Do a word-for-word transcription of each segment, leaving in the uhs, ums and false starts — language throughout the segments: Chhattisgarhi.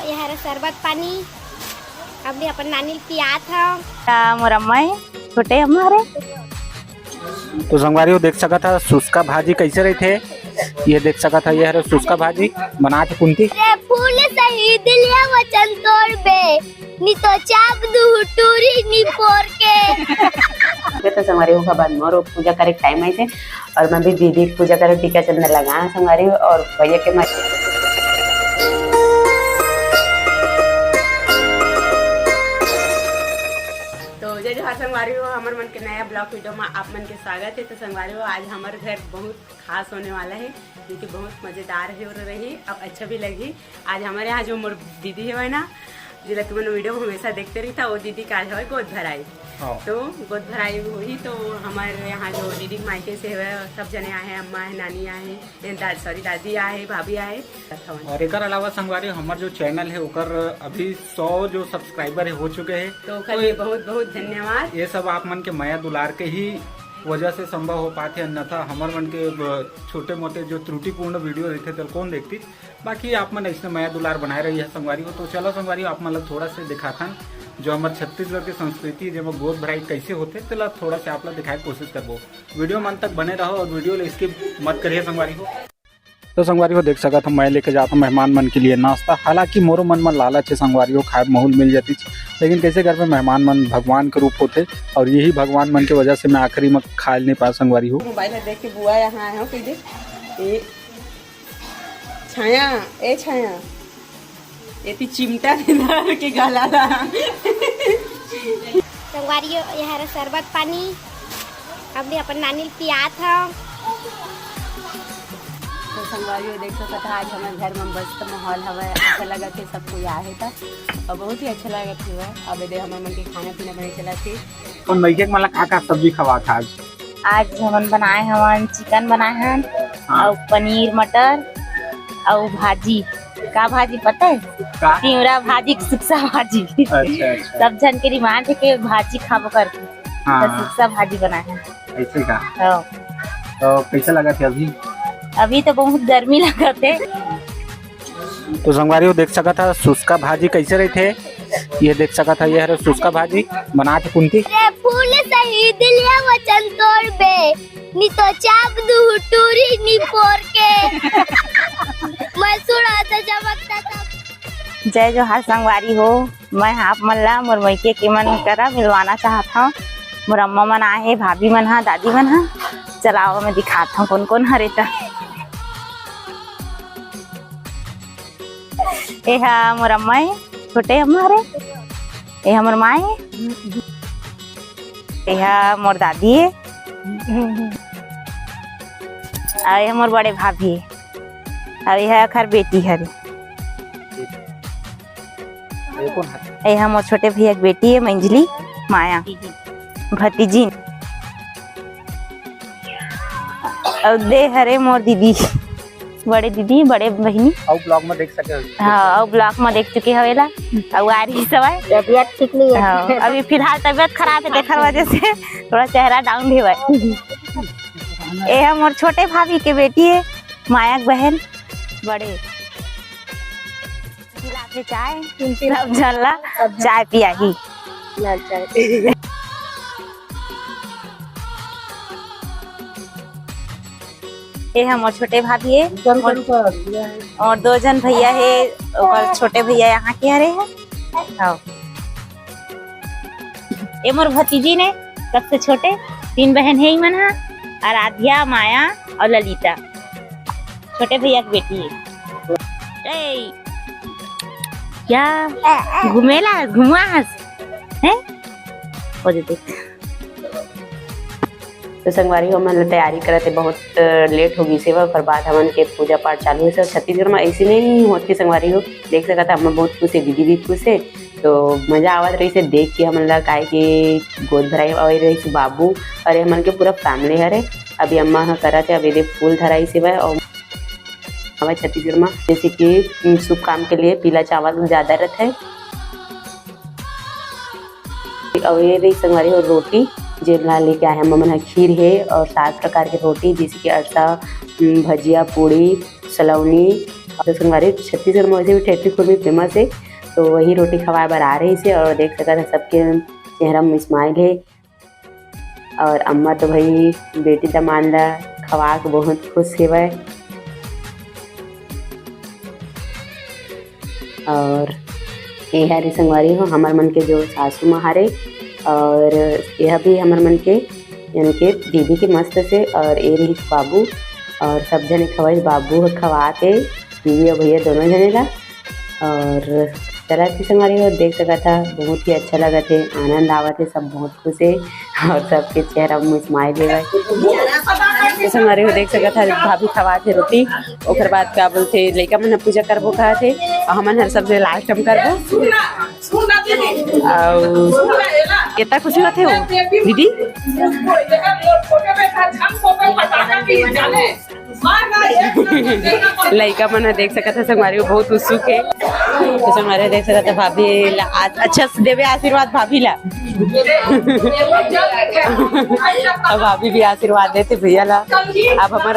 ये हरे शरबत पानी, अब ले अपन नानी ल पियात हव। का मोर अम्मा हे, छोटे अम्मा हरे। तो संगवारी हो, देख सकत ह सुस्का भाजी कैसे रहिथे। ये देख सकत ह, ये हरे सुस्का भाजी बनात हे कुंती। रे फूल सही दिलिया वचन तोड़बे, नी तो चाप दूहू टूरी नी पोर के। तो संगवारी हो, ओकर बाद मोर पूजा करे के टाइम आइसे और मैं भी दीदी के पूजा करे टीका चंदन लगा संगवारी हो और भैया के मैं तो जय जोहार संगवारी हो, हमर मन के नया ब्लॉग वीडियो में आप मन के स्वागत है। तो संगवारी हो, आज हमर घर बहुत खास होने वाला है, जो कि बहुत मजेदार है और रही, अब अच्छा भी लगी। आज हमारे यहाँ जो मोर दीदी है ना, जिला तुमन वीडियो में हमेशा देखते रही था, वो दीदी का आज है गोद भराई। हाँ। तो गोद भराई हुई तो हमारे यहाँ जो दीदी के मायके से है, सब जने आए हैं, अम्मा है, नानी आए हैं, ए, दा-, सॉरी, दादी आए, भाभी आए। और एकर अलावा संगवारी, हमर जो चैनल है, ओकर अभी सौ जो सब्सक्राइबर है, हो चुके हैं। तो ओकर तो लिए बहुत, बहुत धन्यवाद। ये सब आप मन के मया दुलार के ही वजह से संभव हो पाथे, अन्यथा हमर मन के, अ, छोटे मोटे जो त्रुटिपूर्ण वीडियो रहिथे, तेल कौन देखती। बाकी आप मन ऐसने मया दुलार बनाए रही है संगवारी हो। तो चलो संगवारी हो, आप मन ला थोड़ा से दिखाथन, जो हमर छत्तीसगढ़ के संस्कृति, जेमा गोद भराई कैसे होथे, तेला थोड़ा से आप ला दिखाए के कोशिश करबो। वीडियो मन तक बने रहो और वीडियो ला skip मत करिए संगवारी हो। तो संगवारी हो, देख सकत हो, मैं लेके जाता हूँ मेहमान मन के लिए नाश्ता। हालांकि मोरो मन में लालच है संगवारी हो, खाए माहौल मिल जाती, लेकिन कैसे घर में मेहमान मन भगवान के रूप होते और यही भगवान मन के वजह से मैं आखिरी में खा नहीं पाया संगवारी हो। मोबाइल में देख के बुआ यहाँ आए हो, कह दे, ए छाया, ए छाया, एती चिमटा दे धर के गला ला। संगवारी हो, ये हरे शरबत पानी, अब ले अपन नानी ल पियात हव। तो संगवारी हो, देख सकत हा, आज हमर घर में मस्त माहौल हवय, अच्छा लगत हे, सब कोई आहे त, और बहुत ही अच्छा लगत हवय। अब एदे हमर मन के खाना पीना बने चलत हे। अपन मइके के मन ला का का सब्जी खवात हा आज? आज हमन बनाए हवन, चिकन बनाए हन, हाँ। अउ पनीर मटर, अउ भाजी। का भाजी पता है? का? तिवरा भाजी, सुक्सा भाजी। अच्छा, अच्छा। सब झन के डिमांड है कि भाजी खाबो करके, हाँ, तो हाँ। सुक्सा भाजी बनाए हन। ऐसे का? हाँ। तो कैसा लगत हे अभी? अभी तो बहुत गर्मी लगत हे। तो संगवारी हो, देख सकत हा सुस्का भाजी कैसे रहिथे। ये देख सकत हा, ये हरे सुस्का भाजी बनात हे कुंती। रे फूल सही दिलिया वचन तोड़बे, नी तो चाप दूहू टूरी नी पोर के। मैं सुड़ा तो चमकता था। जय जोहार संगवारी हो, मैं आप मन ला मोर मइके के मन करा मिलवाना चाहत हव। मोर अम्मा मन आए हे, भाभी मन हा, दादी मन हा। चलाओ, मैं दिखात हव कोन कोन हरे त। एहा मोर अम्मा ए, छोटे अम्मा हरे। एहा मोर माँ ए। एहा मोर दादी ए। अउ एहा मोर बड़े भाभी ए। अउ एहा एखर बेटी हरे। ये कौन है? एहा मोर छोटे भैया के बेटी ए, मंजली, माया। भतीजी। अउ दे हरे मोर दीदी, बड़े दीदी, बड़े बहिनी। अउ ब्लॉग में देख सके हो। हाँ, अउ ब्लॉग में देख चुके हो एला। अउ आ रही सवाय। तबीयत ठीक नहीं है। हाँ, अभी फिलहाल तबीयत खराब है, तेखर वजह से थोड़ा चेहरा डाउन भी हुआ है। ए हा मोर छोटे भाभी के बेटी है, माया के बहन, बड़े। पिलाथे चाय, सब झन ला चाय पियाही। लाल चाय। ए हा मोर छोटे भाभी हे, मोर, और दो झन भैया हे, ओकर छोटे भैया यहाँ के हरे हे। हाँ। ए मोर भतीजी ने सबसे छोटे, तीन बहन हे इमन हा, आराध्या, माया और ललिता। छोटे भैया के बेटी हे। ए, क्या घूमेला, घुमास, हैं? ओ दे देख। तो संगवारी हो, हमन तैयारी करत हे, बहुत लेट हो गई सेवा, ओकर बाद हमन के पूजा पाठ चालू हे। सब छत्तीसगढ़ में ऐसे नहीं होत के संगवारी हो, देख सकत हा, हमन बहुत खुश हे, दीदी भी खुश हे। तो मजा आवत रहिस हे देख के हमन ला, काहे कि गोद भराई होए रहिस बाबू, अउ हमन के पूरा फैमिली हरे। अभी अम्मा ह करत हे, अभी दे फूल धराई सेवा अउ हमारे छत्तीसगढ़ में जैसे कि, उम, शुभ काम के लिए पीला चावल ज्यादा रहता है। अउ ये रही संगवारी हो रोटी, जेला लेके आए हैं मम्मन ह, खीर है और सात प्रकार के रोटी, जैसे कि अरसा, उम, भजिया, पूड़ी, सलौनी, तो संगवारी, छत्तीसगढ़ में वैसे भी ठेठरी खुरमी famous हे, तो वही रोटी खवाए बर आ रहिसे। और देख सकत हे, सबके चेहरा में smile हे। और अम्मा तो भाई बेटी दमांद ला खवा के बहुत खुश हेवय। और ये हरे संगवारी हो, हमर मन के जो सासू माँ हरे, और यह भी हमर मन के, यानी के दीदी के मस्त से, और ये रहिस बाबू, और सब झने खवाइस, बाबू ह खवात हे, दीदी और भैया दोनों झने ला। और चला थी संगवारी हो, देख सकत हा, बहुत ही अच्छा लगत हे, आनंद आवत हे, सब बहुत खुश हे और सबके चेहरा में smile हे। तो संगवारी हो, देख सकत हा, भाभी खवात हे रोटी, ओकर बाद का बोलथे, लइका मन ह पूजा करबो कहत हे, और हमन हर सबसे last हम करबो। अउ कितना खुशी होत हे वो, दीदी? लइका मन ह देख सकत हे संगवारी हो, बहुत उत्सुक हे। तो संगवारी हो देख सकत हे भाभी ला आ-, अच्छा से देवे आशीर्वाद भाभी ला। अब भाभी भी आशीर्वाद देथे भैया ला। अब हमर,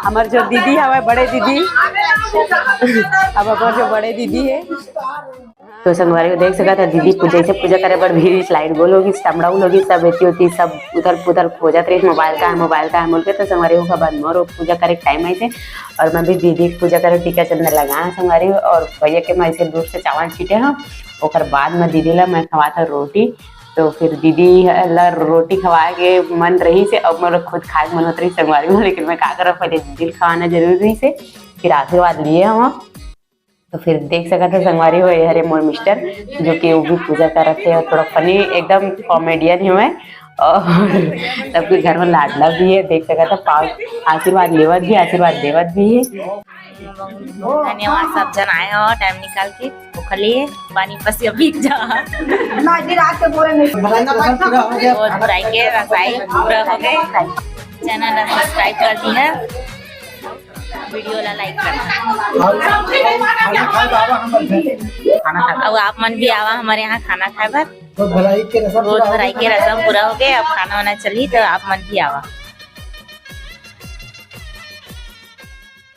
हमर जो दीदी हवय, बड़े दीदी, अब हमर जो बड़े दीदी हे, तो संगवारी हो देख सकत हे, दीदी पूजा, जैसे पूजा करे बर भी slide गोल होगी, टमड़ाउल होगी, सब एती ओती सब उथल पुथल खोजत रहिस, मोबाइल कहाँ हे, मोबाइल कहाँ हे बोल के। तो संगवारी हो, ओकर बाद मोर पूजा करे के time आइसे और मैं भी दीदी के पूजा करे टीका चंदन लगाए हँव संगवारी हो, और भैया के मैं ऐसे दूर से चावल छीटे हँव, ओकर बाद मैं दीदी ला मैं खवात हँव रोटी। तो फिर दीदी ला रोटी खवाए के मन रहिसे, अब मोर खुद खाए के मन होत रहिस संगवारी हो, लेकिन मैं का करँव, पहले दीदी ला खवाना जरूरी रहिसे, फिर आशीर्वाद लिए हँव। तो फिर देख सकत हे संगवारी हो, ये हरे मोर mister, जो कि वो भी पूजा करत हे और थोड़ा funny, एकदम comedian हे मैं। और सबके घर में लाडला भी हे, देख सकत हे, पाँव आशीर्वाद लेवत भी, आशीर्वाद देवत भी हे। धन्यवाद, सब झन आए हो time निकाल के, ओखर लिए पानी पसिया भीग जा। ना जी, रात के बोरे नहीं। और बुराई के रसाई पूरा हो गए। Channel ला subscribe कर दी है। Video ला like करना। खाना खाए बाबा हम बइठे। खाना खाए। अब आप मन भी आवा हमर यहाँ खाना खाए बर। गोद भराई के रसम गोद पूरा हो भराई के गया। रसम पूरा हो गए, अब खाना वाना चली तो आप मन भी आवा।